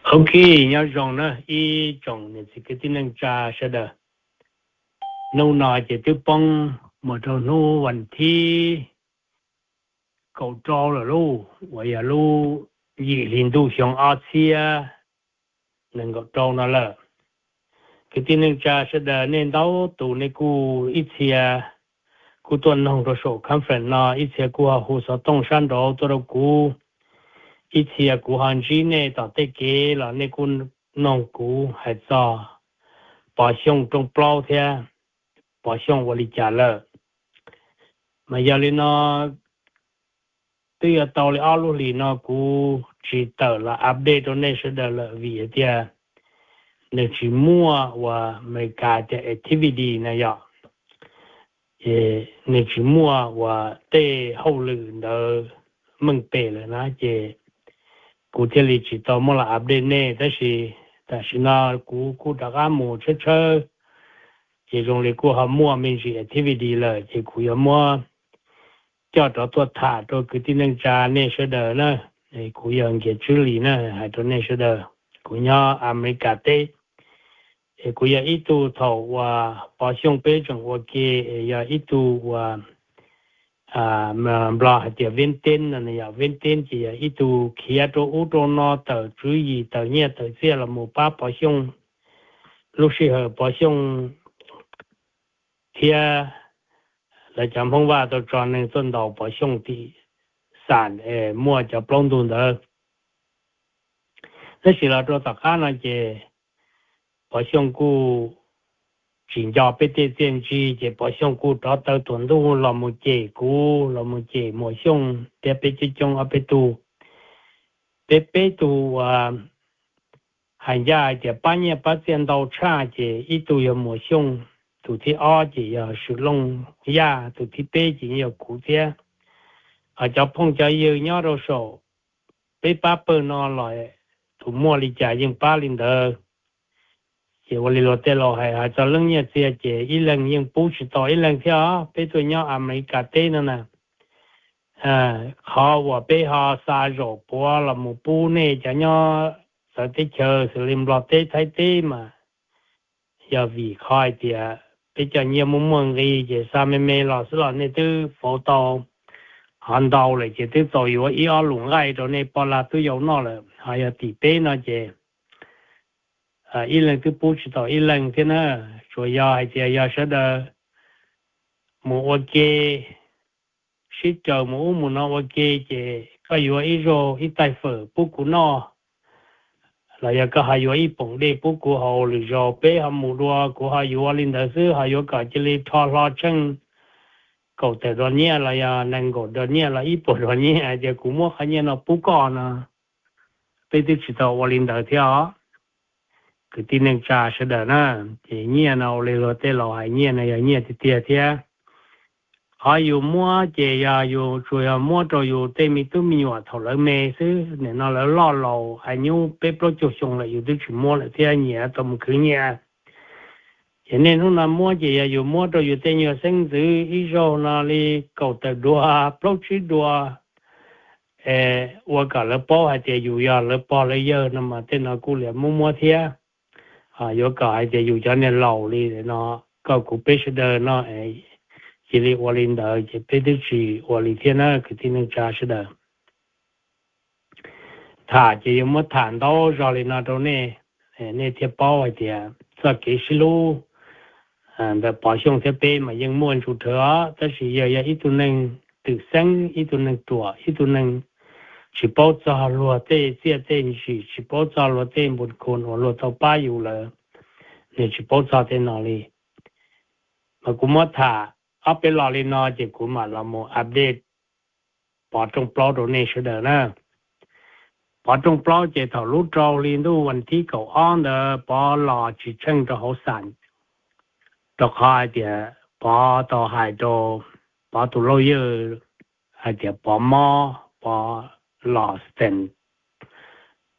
Ok, nyob zoo na ib tsoom niam txiv kwv tij neej tsa sawv daws. Hnub no ces twb poob mus rau hnub vas thib kaum rau lawm lauj, uas yog lub yim hli ntuj xyoo ob txhiab nees nkaum rau no lawm. Kwv tij neej tsa sawv daws, nej ntau tus nej kuj ib txhia kuj tuaj noog rau saum conference no, ib txhia kuj ho hu xov tooj sab nraud tuaj rau kuv, ib txhia kuv ho ntsib nej tom tej kev los nej kuj noog kuv hais txog Pov Xyooj rooj plaub thiab Pov Xyooj ua li cas lawm. Mas yog li no twb yuav tau li ob lub hlis no kuv tsis tawm los update rau nej sawv daws lawm vim hais tias nws tsis muaj uas Amelikas tias activity na yom, nws tsis muaj uas tej hauj lwm ntawd meej pem lawm na ces kuv thiaj li tsis tau muab los update nej, tab sis tam sim no kuv kuj rov qab mus tshawb tshawb ces zoo li kuj ho muaj me ntsis activity lawm ces kuv yuav muab coj rov tuaj tham rau kwv tij neej tsa nej sawv daws na. Kuv yog Nkias Tswb Lis na, hais rau nej sawv daws, kuv nyob Amelikas teb. Es kuv yog ib tug thaum uas Pov Xyooj peb tseem ua ke, yog ib tug uas Nplog hais tias ventej no, yog ventej ces yog ib tug khiav rau ub rau no tawm tswv yim tawm nyiaj tawm txiaj los mus pab Pov Xyooj. Lub sij hawm Pov Xyooj thiab lawv cov Hmoob Vaj tau tso neeg tuaj ntaus Pov Xyooj tim Xam es muaj cov plaub ntug ntawd. Tab sis los rau tom qab no ces Pov Xyooj kuj tsis nco peb tej txiaj ntsig ces Pov Xyooj kuj rov taw tuam ntuj los mus cem kuv, los mus cem Muas Xyooj thiab peb coob coob ob peb tug. Peb peb tug uas hais ncaj hais tias pab nyiaj pab txiaj ntau tshaj ces ib tug yog Muas Xyooj, tus thib ob ces yog Swm Looj Yaj, tus thib peb ces yog kuv thiab. Cov phooj cov ywg nyob rau saum peb pab pawg no los tus muaj li cas yeej pab li ntawd. Ces ua li luag tej laus hais, hais txog leej nyiaj txiag ces ib leeg yeej pub tsis tau ib leeg thiab os. Peb tuaj nyob Amelikas teb no na, qhov uas peb ho xa zaum puav los mus pub nej cov nyob txawv teb chaws xws li Nplog teb Thaib teb mas yog vim qhov hais tias peb cov nyiaj muaj muaj nqis ces xa me me los xwb los nej twb pauv tau ho ntau lawm ces twb txaus yuav ib ob lus nqaij rau nej poj lag tub yau noj lawm. Ho yog tim peb no ces ib leeg twb pub tsis tau ib leeg thiab na. Tsuas yog hais tias yog sawv daws mus ua ke, sib raws mus ub mus no ua ke ces koj yuav ib zaug ib taig fawm pub kuv noj, los yog koj ho yuav ib poom dej pub kuv haus lwm zaus peb ho mus dua, kuv ho yuav li ntawd xwb. Ho yuav kom cia li rho hlo tsheej kaum tawm dollar nyiaj los yog nees nkaum dollar nyiaj los ib puas dollar nyiaj hais tias kuv muab qhov nyiaj no pub koj no, peb twb tsis tau ua li ntawd thiab os. Kwv tij neej tsa sawv daws na, ces nyiaj no ua li luag tej laus hais nyiaj no yog nyiaj tiag tiag thiab. Qhov yus muab ces yog yus tsuas yog muab rau yus tej me tub me nyuam thaum lawv me xwb, nim no lawv loj laus hais nyub peb plaub caug xyoo lawm yus twb tsis muab lawm thiab nyias tau mus khwv nyiaj. Ces nej hnub no muab ces yog yus muab rau yus tej nyuag xeeb ntxwv ib zaug no li kaum tawm dua, plaub tsib dua, ua kom lawv paub hais tias yus yog lawv pog lawv yawg no mas tej no kuj liam muab muab thiab. Yuav kom hais tias yus cov niag laus li no, koj kuv peb sawv daws no cia li ua li ntawd ces peb twb tsis ua li thiab na kwv tij neej tsa sawv daws. Tham ces yuav muab tham ntau zog li no rau nej, nej thiaj paub hais tias txoj kev sib hlub ntawm Pov Xyooj thiab peb mas yeej muaj ntsus rhawv os, tab sis yog yog ib tug neeg twm xeeb, ib tug neeg ruam, ib tug neeg tsis paub txog luag tej txiaj tej ntsim, tsis paub txog luag tej npun khun uas luag tau pab yus lawm, nws tsis paub txog tej no li. Mas kuv muab tham ob peb lo li no ces kuv mam los mus update Pov rooj plaub rau nej sawv daws na. Pov rooj plaub ces thaum lub rau hli ntuj vas thib kaum ob ntawd Pov los tsis tsheej rau hauv xam, rau qhov hais tias Pov tau hais rau Pov tus lauj yawg hais tias Pov mob, Pov los Sten,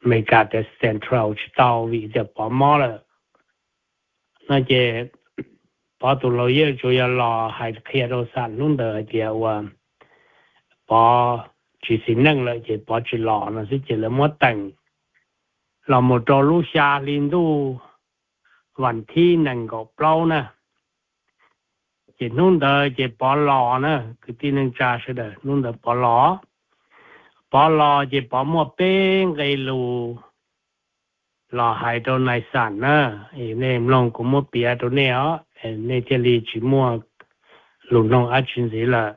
Amelikas tias Central tsis tau vim tias Pov mob lawm no ces Pov tus lauj yawg tsuas yog los hais qhia rau xam hnub ntawd hais tias uas Pov tsis xis neej lawm ces Pov tsis los no xwb ces lawv muab teem, los mus rau lub xya hli ntuj vas thib nees nkaum plaub na. Ces hnub ntawd ces Pov los na, kwv tij neej tsa sawv daws, hnub ntawd Pov los. Pov los ces Pov muaj peb nqe lus los hais rau Nais Xas na. Nej mloog kuv muab piav rau nej os, nej thiaj li tsis muaj lus noog dab tsi ntxiv lawm.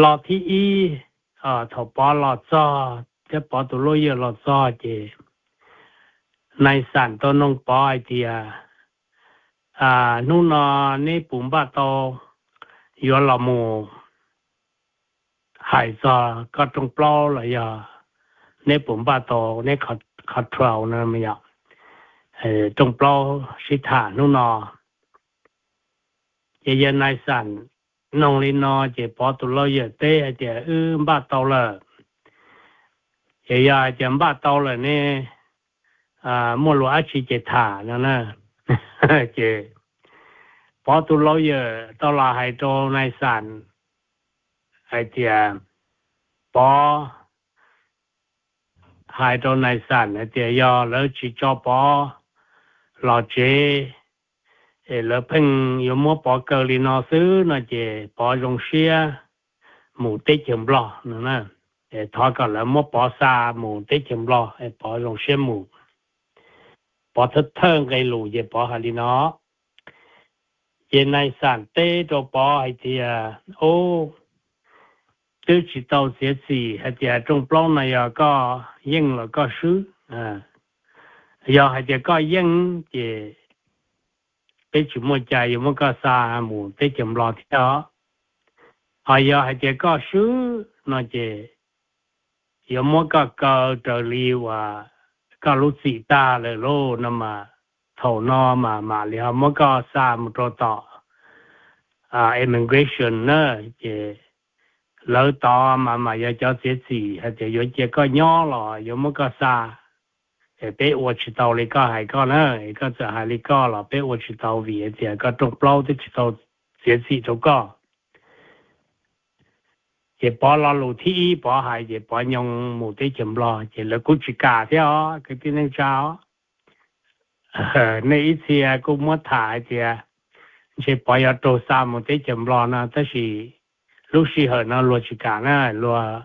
Lo thib ib, thaum Pov los txog thiab Pov tus lawyer los txog ces Nais Xas tau noog Pov hais tias, hnub no neb puas npaj tau yuav los mus hais txog koj rooj plaub los yog neb puas npaj tau neb control no yom, rooj plaub sib tham hnub no? Ces yawg Nais Xas noog li no ces Pov tus lawyer teb hais tias, wb npaj tau lawm. Ces yog hais tias npaj tau lawm ne, muaj lus dab tsi ces tham no na. Ces Pov tus lawyer tau los hais rau Nais Xas hais tias, Pov hais rau Nais Xas hais tias yog lawv tsis tso Pov los tsev, lawv pheej yuav muab Pov kaw li no xwb no ces Pov zoo siab mus teb chaws Nplog no na. Thov kom lawv muab Pov xa mus teb chaws Nplog, Pov zoo siab mus. Pov thawj thawj nqe lus ces Pov hais li no. Ces Nais Xas teb rau Pov hais tias, o, twb tsis tau txiav txim hais tias rooj plaub no yog koj yeej los koj swb. Yog hais tias koj yeej ces peb tsis muaj cai yuav muab koj xa mus teb chaws Nplog thiab os. Ho yog hais tias koj swb no ces yuav muab koj kaw raws li uas koj lub txim tag lawm lauj no mas, thaum no mas mam li ho muab koj xa mus rau tom immigration na. Ces lawv tod mas mas yog cov txiav txim hais tias yuav cia koj nyob los yuav muab koj xa. Es peb ua tsis tau li koj hais koj na, es koj txawm hais li koj los peb ua tsis tau vim hais tias koj rooj plaub twb tsis tau txiav txim rau koj. Ces Pov lo lus thib ib Pov hais ces Pov nyoo mus teb chaws Nplog ces lawv kuj tsis kam thiab os kwv tij neej tsa os. Nej ib txhia kuj muab tham hais tias ntshe Pov yuav raug xa mus teb chaws Nplog no, tab sis lub sij hawm no luag tsis kam na, luag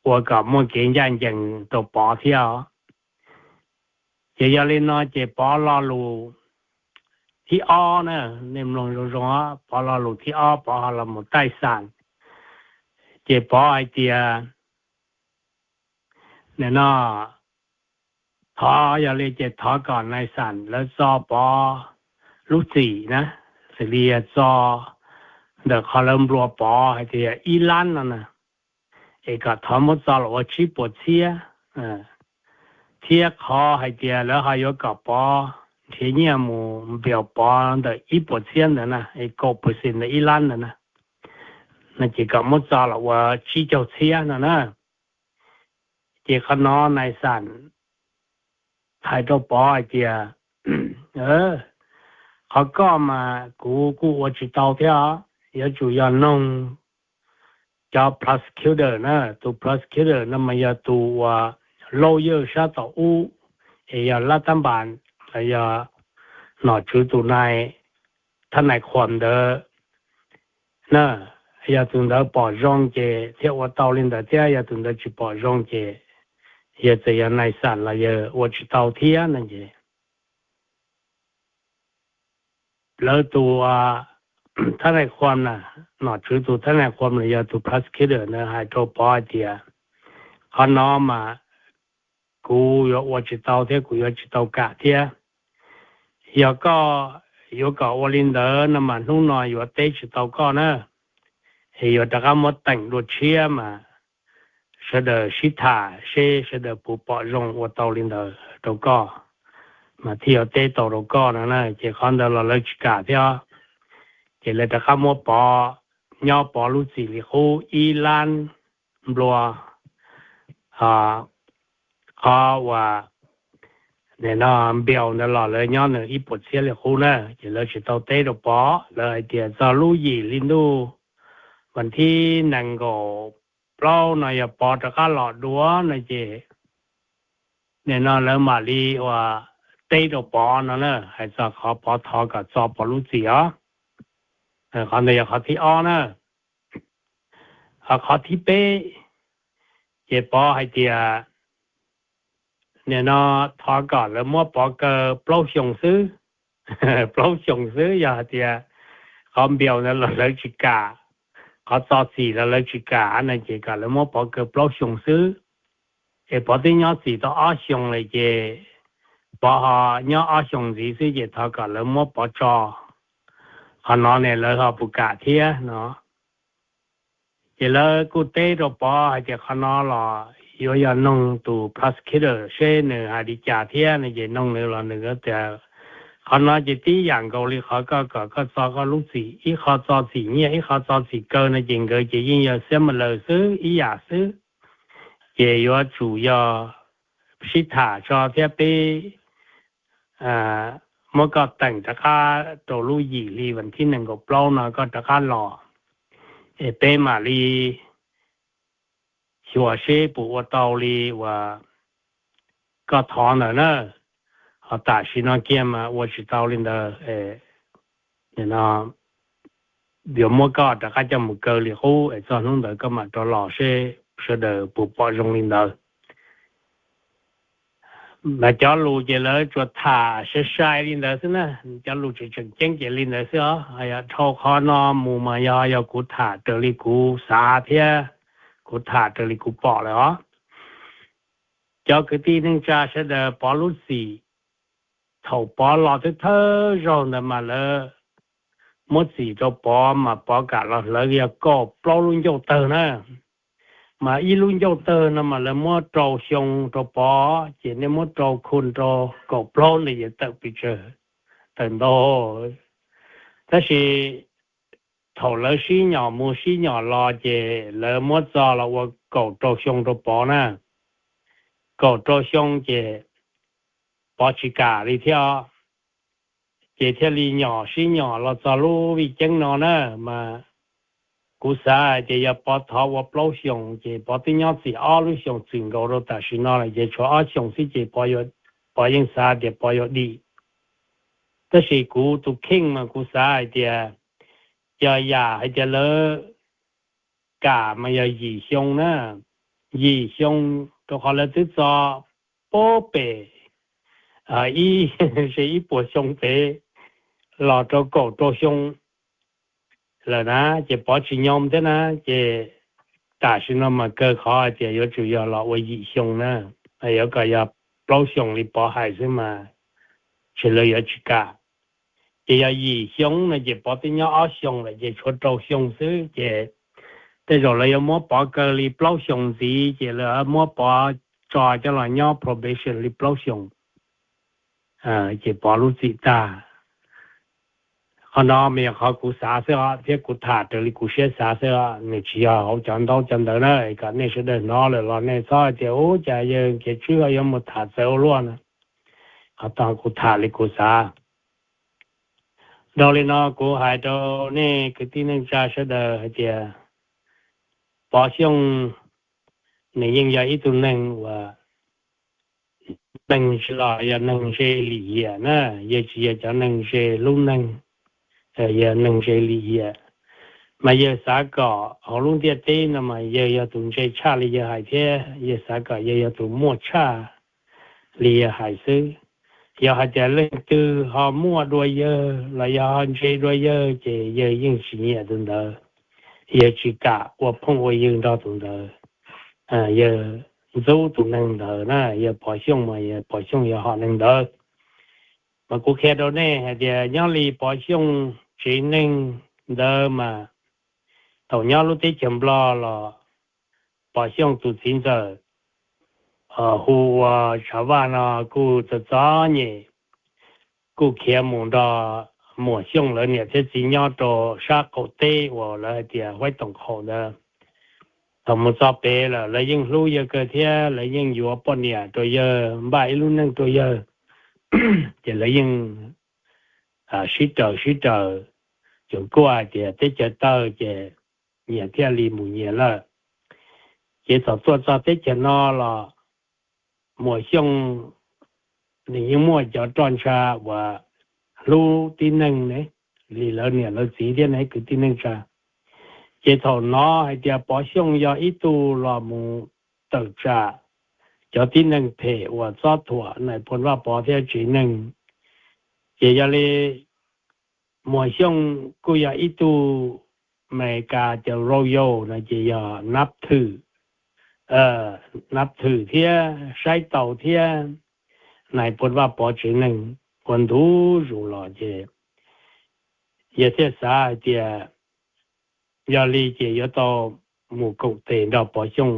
ua kom muaj kev ncaj ncees rau Pov thiab os. Ces yog li no ces Pov lo lus thib ob na, nej mloog zoo zoo, Pov lo lus thib ob Pov ho los mus Nais Xas. Ces Pov hais tias, nim no thov, yog li ces thov kom Nais Xas lawv txo Pov lub txim na, xws li txo ntawm qhov lawv nplua Pov hais tias ib lab no na, es kom thov muab txo los ua tsib puas txhiab, thiab qhov hais tias lawv ho yuav kom Pov nrhiav nyiaj mus npias Pov ntawm ib puas txhiab ntawd na, es kaum percent ntawm ib lab ntawd na, no ces kom muab txo los ua tsib caug txhiab no na. Ces qhov no Nais Xas hais rau Pov hais tias, qhov koj mas kuv kuj ua tsis tau thiab os, yuav tsum yog noog cov prosecutor na. Tus prosecutor no mas yog tus uas lawyer sab tom ub, es yog lab tab npas los yog nom tswv tus nais, thab nais khuam ntawd na. Yog tus ntawd pom zoo ces thiaj ua tau li ntawd thiab, yog tus ntawd tsis pom zoo ces yog txawm yog Nais Xas los yog ua tsis tau thiab no ces lawv tus thab nais khuam na, nom tswv tus thab nais khuam los yog tus prosecutor ntawd hais rau Pov hais tias, qhov no mas kuv yuav ua tsis tau thiab kuv yuav tsis tau kam thiab. Yog koj yuav kom ua li ntawd no mas hnub no yuav teb tsis tau koj na, es yuav rov qab muab teem dua tshiab mas sawv daws sib tham seb sawv daws puas pom zoo ua tau li ntawd rau koj, mas thiaj yuav teb tau rau koj no na. Ces qhov ntawd los lawv tsis kam thiab, ces lawv rov qab muab Pov, nyob Pov lub txim li qub ib lab nplua, qhov uas no npiaus ntawd los lawv nyob nws ib puas txhiab li qub na, ces lawv tsis tau teb rau Pov, lawv hais tias txog lub yim hli ntuj vas thib nees nkaum plaub no yog Pov rov qab los dua no ces nim no lawv mam li ua teb rau Pov no na, hais txog qhov Pov thov kom txo Pov lub txim os. Qhov ntawd yog qhov thib ob na. Ho qhov thib peb, ces Pov hais tias nim no thov kom lawv muab Pov kaw plaub xyoos xwb. Plaub xyoos xwb, yog hais tias qhov npiaus ntawd los lawv tsis kam, qhov txo txim los lawv tsis kam no ces kom lawv muab Pov kaw plaub xyoos xwb. Es Pov twb nyob txim tau ob xyoos lawm ces Pov ho nyob ob xyoos ntxiv xwb ces thov kom lawv muab Pov tso. Qhov no ne lawv ho puas kam thiab no. Ces lawv kuj teb rau Pov hais tias qhov no los yuav yog noog tus prosecutor seb nws hais li cas thiab no, ces noog nws los nws tias qhov no ces tib yam nkaus li qhov koj kom koj txo koj lub txim, ib qho txo txim nyiaj ib qho txo txim kaw no ces nkawd ces yeej yog similar xwb, ib yam xwb. Ces yuav tsum yog sib tham tso thiab peb muab koj teem rov qab rau lub yim hli vas thib nees nkaum plaub no koj rov qab los, es peb mam li xyuas seb puas ua tau li uas koj thov ntawd na. Ho tam sim no kiag mas ua tsis tau li ntawd, yuav muab koj rov qab coj mus kaw li qub es txog hnub ntawd koj mam rov los seb sawv daws puas pom zoo li ntawd. Mas cov lus ces lawv tsuas tham sai sai li ntawd xwb na, cov lus tseem tseem ceeb ces li ntawd xwb os. Dhau qhov no mus mas yog yog kuv tham raws li kuv xav thiab kuv tham raws li kuv pom lawm os. Cov kwv tij neej tsa sawv daws, Pov lub txim, thaum Pov los thawj thawj zaug ntawd mas lawv muab txim rau Pov mas Pov kam los hlawv yog kaum plaub lub ncauj tawg na. Mas ib lub ncauj tawg no mas lawv muab rau xyoo rau Pov, ces nej muab rau khu rau kaum plaub ntawd ces tawm pes tsawg, tawm ntau. Tab sis thaum lawv sib nyom mus sib nyom los ces lawv muab txo los ua kaum rau xyoo rau Pov na. Kaum rau xyoo ces Pov tsis kam li thiab, ces thiaj li nyom sib nyom los txog lub vij ceeb no na. Mas kuv xav hais tias yog Pov thov ua plaub xyoos ces Pov twb nyob txim ob lub xyoos txwm nkaus rau tam sim no lawm ces tshuav ob xyoos xwb ces Pov yeej xav tias Pov yuav dim. Tab sis kuv tus kheej mas kuv xav hais tias yog yam hais tias lawv kam mas yog yim xyoo na, yim xyoo, rau qhov lawv twb txo pab pem ib, se ib puas xyoo pem los rau kaum rau xyoo lawm na, ces Pov tsis nyom thiab na, ces tam sim no mas kawg qhov hais tias yuav tsum yog los ua yim xyoo na, yuav kom yog plaub xyoos li Pov hais xwb mas ntshe lawv yuav tsis kam. Ces yog yim xyoo no ces Pov twb nyob ob xyoos lawm ces tshuav rau xyoo xwb ces tej zaum lawv yuav muab Pov kaw li plaub xyoos ntxiv ces lawv muab Pov tso coj los nyob probation li plaub xyoos, ces Pov lub txim tag. Qhov no mas yog qhov kuv xav xwb os, thiab kuv tham raws li kuv siab xav xwb os, nws tsis yog hauv cov ntaub cov ntawv na. Kom nej sawv daws hnov lawm los nej txhob hais tias ub cas yawg Nkiav Tswb ho yuav mus tham txawv ua luaj na. Qhov no kuv tham li kuv xav. Dhau li no kuv hais rau nej kwv tij neej tsa sawv daws hais tias Pov Xyooj nws yeej yog ib tug neeg uas neeg tsis los yog neeg ze lim hiam na, yog tsis yog cov neeg ze lub neeg, yog neeg ze lim hiam. Mas yawg xav kom hauv lub ntiaj teb no mas yawg yog tus ntse tshaj li yawg hais thiab yawg xav kom yawg yog tus muaj tshaj li yawg hais xwb. Yog hais tias leej twg ho muaj dua yawg los yog ho ntse dua yawg ces yawg yeej tsis nyiam tus ntawd, yawg tsis kam ua phooj ua ywg nrog tus ntawd. Yawg ntxub tus neeg ntawd na, yawg Pov Xyooj mas yawg Pov Xyooj yog hom neeg ntawd. Mas kuv qhia rau nej hais tias nyob li Pov Xyooj tsev neeg ntawd mas thaum nyob lub teb chaws Nplog los Pov Xyooj tus txiv ntxawm hu ua Tshav Vaj no kuj txom txom nyem, kuj khiav mus nrog Muas Xyooj lawv niam thiab txiv nyob rau sab qaum teb uas lawv hais tias Huaib Toom Qhaum ntawd. Thaum mus txog pem lawm lawv yeej hlub yawg kawg thiab lawv yeej yuav poj niam rau yawg, npaj ib lub neej rau yawg. Ces lawv yeej sib raws sib raws, tseem kuaj hais tias teb chaws tawg ces nyias thiaj li mus nyias lawm. Ces thaum tuaj txog teb chaws no los Muas Xyooj nws yeej muaj cov roj ntsha uas hlub tib neeg ne, li lawv niam lawv txiv thiab ne kwv tij neej tsa. Ces thaum no hais tias Pov Xyooj yog ib tug los mus tawm tsam cov tib neeg phem uas txob thuam Nais Phoo Vaj Pov thiab tsev neeg. Ces yog li Muas Xyooj kuj yog ib tug Amelikas cov royal no ces yog nab thwm, nab thwm thiab saib taus thiab Nais Phoo Vaj Pov tsev neeg ua ntu zus los ces yawg thiaj xav hais tias yog li ces yuav tau mus koom tes nrog Pov Xyooj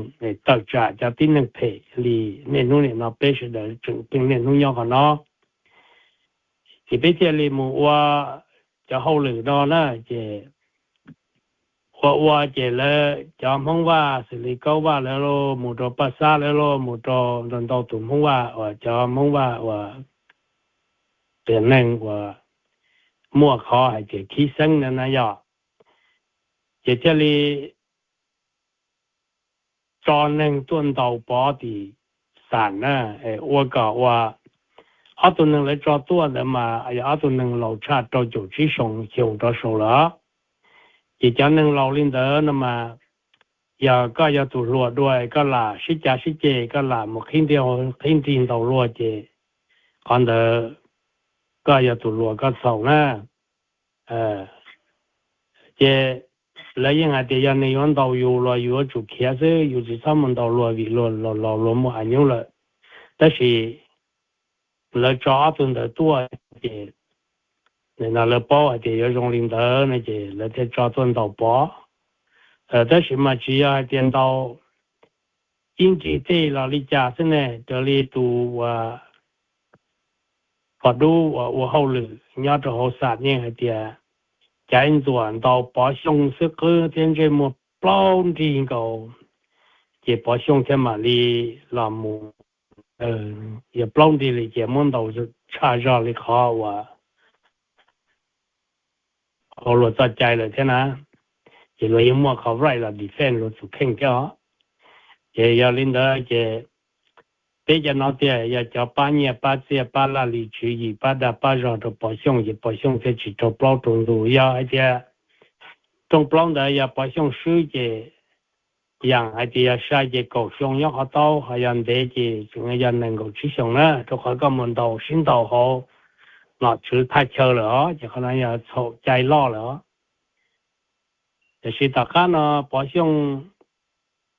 tawm tsam cov tib neeg phem li niaj hnub nim no peb sawv daws tseem niaj hnub nyob qhov no. Ces peb thiaj li mus ua cov hauj lwm no na, ces ua ua ces lawv cov Hmoob Vaj xws li Kaub Vaj lawv los mus rau Paj Xab lawv los mus rau ntau ntau tus Hmoob Vaj uas cov Hmoob Vaj uas qias neeg uas muaj qhov hais tias khib xeeb na na yog, ces thiaj li tso neeg tuaj ntaus Pov tim xam na, ua kom ua ob tug neeg lawv tso tuaj ntawd mas yog ob tug neeg laus tshaj rau caum tsib xyoo xyoo rov saud lawm. Ces cov neeg laus li ntawd no mas yog koj yog tus hluas dua koj lam sib cav sib ceg koj lam mus qhib nrig qhib nrig ntaus luag ces qhov ntawd koj yog tus hluas koj txhaum na. Ces lawv yeej hais tias yog nws yuav ntaus yus los yus yuav tsum khiav xwb, yus tsis txhob mus ntaus luag vim luag laus laus luag muaj a nyub lawm. Tab sis lawv tso ob tug ntawd tuaj ces nim no lawv paub hais tias yuav zoo li ntawd no ces lawv thiaj tso tuaj ntaus Pov. Tab sis mas tsis yog hais tias ntaus ib nrig tej los li cas xwb ne, raws li tus uas pog dub uas ua hauj lwm nyob rau hauv xam yeej hais tias caiv ntxuam ntaus Pov Xyooj xwb qwb thiab ntsej muag plaub nrig nkaus, ces Pov Xyooj thiaj mam li los mus, yog plaub nrig li ces muab ntaus tshaj zog li qhov uas hauv luag txoj cai lawm thiab na. Ces luag yeej muaj qhov right los defend luag tus kheej thiab os. Ces yog li ntawd ces peb cov no tiag yog cov pab nyiaj pab txiaj pab laj lim tswv yim pab dag pab zog rau Pov Xyooj ces Pov Xyooj thiaj tsis raug plaub raug ntug. Yog hais tias rooj plaub ntawd yog Pov Xyooj swb ces yam hais tias yog sai ces kaum xyoo nyob qhov taub, ho yog ntev ces tseem yog nees nkaum tsib xyoos na, rau qhov koj mus ntaus sib ntaus hauv nom tswv thaj chaw lawm os, ces qhov no yog txhaum cai loj lawm os. Tiam sis tom qab no Pov Xyooj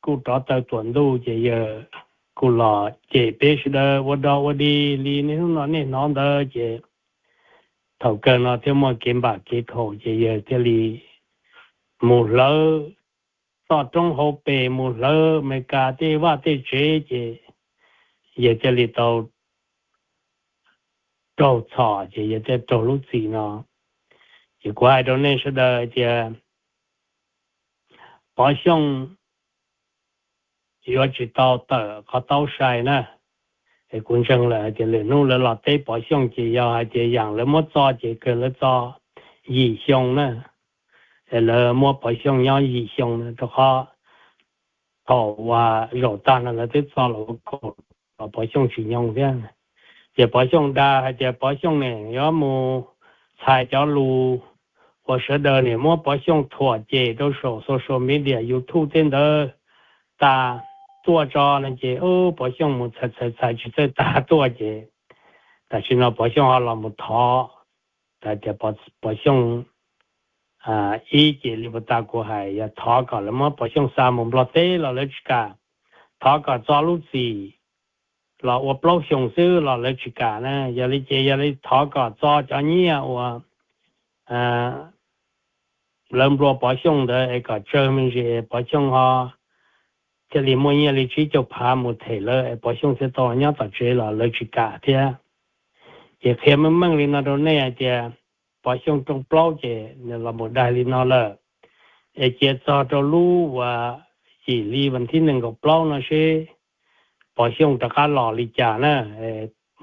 kuj rov taw tuam ntuj ces yawg kuj los cem peb sawv daws ua dog ua dig li niaj hnub no nej hnov ntawd ces thaum kawg no thiaj muaj kev npam kev khaum ces yawg thiaj li mus hlawv toj roob hauv pes, mus hlawv Amelikas tej vaj tej tsev ces yawg thiaj li tau raug txhom ces yawg thiaj raug lub txim no. Ces kuv hais rau nej sawv daws hais tias Pov Xyooj yuav tsis tau tawm qhov taub sai na. Es kuv ntseeg lawm hais tias lwm hnub lawv los teb Pov Xyooj ces yog hais tias yam lawv muab txo ces kawg lawv txo yim xyoo na. Es lawv muab Pov Xyooj nyob yim xyoo na, rau qhov thaum uas zaum tag no lawv twb txo los ua kaum los Pov Xyooj tsis nyoog thiab. Ces Pov Xyooj dag hais tias Pov Xyooj ne yuav mus txhais cov lus uas sawv daws nim muab Pov Xyooj thuam cem rau saum social media, YouTube tej ntawd tas tuaj tso no ces Pov Xyooj mus txhais txhais txhais tsis txawj tas tuaj ces tam sim no Pov Xyooj ho los mus thov, tas tias Pov Xyooj ib ces li puas tas kuv hais yog thov kom lawv muab Pov Xyooj xa mus Nplog teb los lawv tsis kam, thov kom txo lub txim los ua plaub xyoos xwb los lawv tsis kam na. Yog li ces yog li thov kom txo cov nyiaj uas lawv nplua Pov Xyooj ntawd es kom tsawg me ntsis es Pov Xyooj ho thiaj li muaj nyiaj li tsib caug phav mus them lawv es Pov Xyooj thiaj tau nyob tom tsev los lawv tsis kam thiab. Ces qhia meej meej li no rau nej hais tias Pov Xyooj rooj plaub ces nws los mus daig li no lawm. Es cia txog rau lub uas yim li vas thib nees nkaum plaub no seb Pov Xyooj rov qab los li cas na,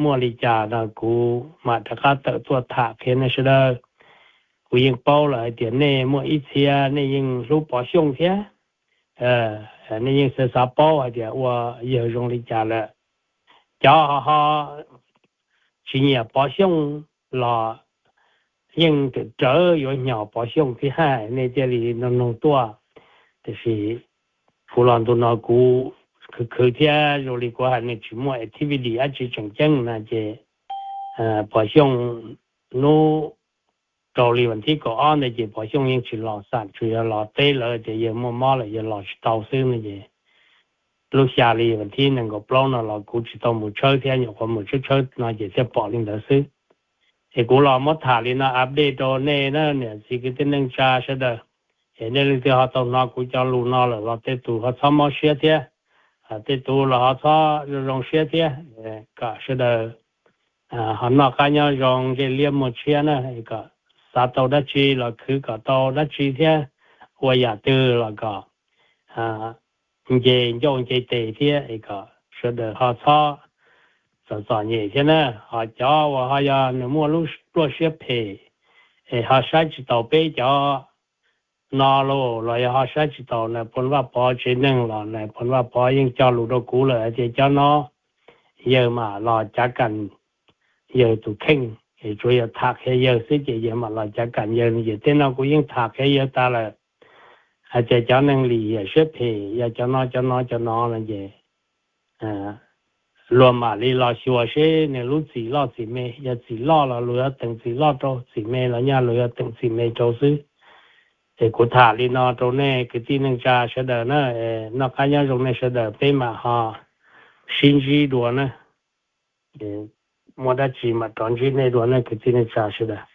muaj li cas no kuv mam rov qab tawm tuaj tham qhia nej sawv daws. Kuv yeej paub lawm hais tias nej muaj ib txhia nej yeej hlub Pov Xyooj thiab, nej yeej xav xav paub hais tias ua yawg zoo li cas lawm. cov ho ho tsis nyiam Pov Xyooj los yeej rawv yuav hnyos Pov Xyooj thiab, nej thiaj li nug nug tuaj. Tiam sis kuv los ntu no kuv khwv khwv thiab, zoo li kuv hais nws tsis muaj activity dab tsi tseem ceeb na ces Pov Xyooj hnub rau li vas thib kaum ob ntawd ces Pov Xyooj yeej tsis los, xam tsuas yog los teb lawv tias yawg muaj mob lawm yawg los tsis tau xwb no ces lub xya li vas thib nees nkaum plaub no los kuv tsis tau mus tshawb thiab, nyuam qhuav mus tshawb tshawb no ces thiaj pom li ntawd xwb. Es kuv los muab tham li no update rau nej na niam txiv kwv tij neej tsa sawv daws. Es nej leej twg ho tau hnov kuv cov lus no lawm los tej tus ho txhob mob siab thiab, tej tus los ho txhob zoo zoo siab thiab, kom sawv daws ho noj qab nyob zoo ntsej liab muag tshiab na, kom xav tau dab tsi los khwv kom tau dab tsi thiab, ua yam twg los kom nce ncauj nce tes thiab, kom sawv daws ho txhob txom txom nyem thiab na. Ho cov uas ho yog nws muaj lub pluaj siab phem es ho saib tsis taus peb cov no los los yog ho saib tsis taus Nais Phoo Vaj Pov tsev neeg los Nais Phoo Vaj Pov yeej cog lus rau kuv lawm hais tias cov no yawg mam los cav kam yawg tus kheej, es tsuas yog tham qhia yawg xwb ces yawg mam los cav kam yawg no ces tej no kuv yeej tham qhia yawg tas lawm. Hais tias cov neeg lim hiam siab phem yog cov no cov no cov no no ces luag mam li los xyuas seb nws lub txim loj txim me, yog txim loj los luag yuav teem txim loj rau, txim me los nyaj luag yuav teem txim me rau xwb. Es kuv tham li no rau nej kwv tij neej tsa sawv daws na, noj qab nyob zoo nej sawv daws, peb mam ho sib ntsib dua na. Muaj dab tsi mam rov ntsib nej dua na kwv tij neej tsa sawv daws.